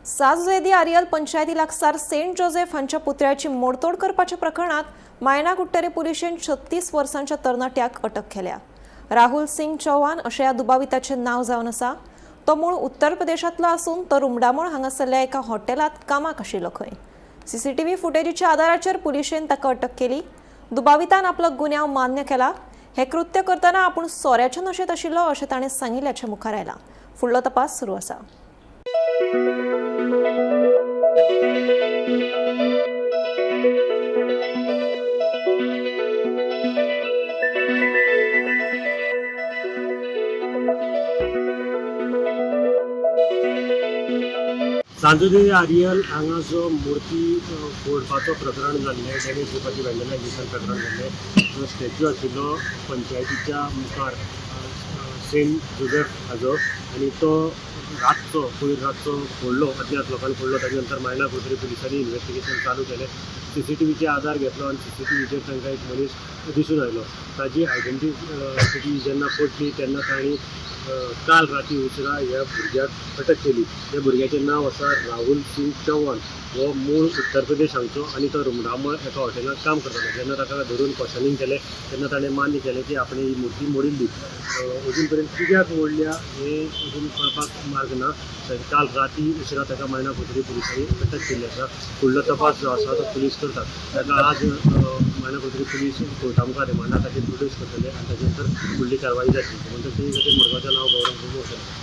साजुझे आरियल पंचायती लागसार Saint Joseph हांच्या पुतळ्याची मोडतोड करपाच्या प्रकरणात मायना कुट्टरे पुलिशेन 36 वर्सांच्या तरणाट्याक अटक केल्या. राहुल सिंग चौहान अशें ह्या दुबाविताचें नांव जावन आसा. तो मूळ उत्तर प्रदेशांतलो आसून तो रुमडामळ हांगासरल्या एका हॉटेलांत कामाक आशिल्लो खंय. सीसीटीव्ही फुटेजीच्या आदाराचेर पुलिशेन ताका अटक केली. दुबावितान आपलो गुन्यांव मान्य केला. हे कृत्य करतना आपूण सोऱ्याच्या नशेंत आशिल्लो अशें ताणें सांगिल्ल्याचें मुखार आयलां. फुडलो तपास सुरू आसा. सांजोदे आरियल हांगा जो मूर्ती फोडपाचो प्रकरण जाल्लें, डॅमेज दिवपाची वेंडलायजेशन प्रकरण जाल्लें, जो स्टॅच्यू आशिल्लो पंचायतीच्या मुखार सेंट जोसेफ हाजो, आनी तो रातचो पयर रातचो फोडलो, अज्ञात लोकांनी फोडलो. ताजे नंतर मायणा कुडतरी पुलिसांनी इन्वेस्टिगेशन चालू केलें. सीसीटीव्हीचे आदार घेतलो आनी सीसीटीव्हीचेर तांकां एक मनीस दिसून आयलो. ताजी आयडेंटिटी जेन्ना पडली तेन्ना तांणी काल राती उसरां ह्या भुरग्याक अटक केली. ह्या भुरग्याचें नांव आसा राहुल सिंग चौहान. हो मूळ उत्तर प्रदेश हांगचो आनी तो रुमडामळ एका हॉटेलांत काम करतालो. जेन्ना ताका धरून क्वेश्चनींग केलें तेन्ना ताणें मान्य केलें की आपणें ही मूर्ती मोडिल्ली. अजून पर्यंत कित्याक मोडल्या हें अजून कळपाक मार्ग ना. काल राती उसरां ताका मायणा कुडतरी पुलिसांनी अटक केल्ली आसा. फुडलो तपास जो आसा तो पुलीस करतात. ताका आज मायणा कुडतरी पुलीस कोर्टा मुखार रिमांडा खातीर प्रोड्यूस करतले आनी ताजे नंतर फुडली कारवाई जातली. म्हणटकच ते खातीर मडगांवचें नांव गौरव प्रभू वतलें.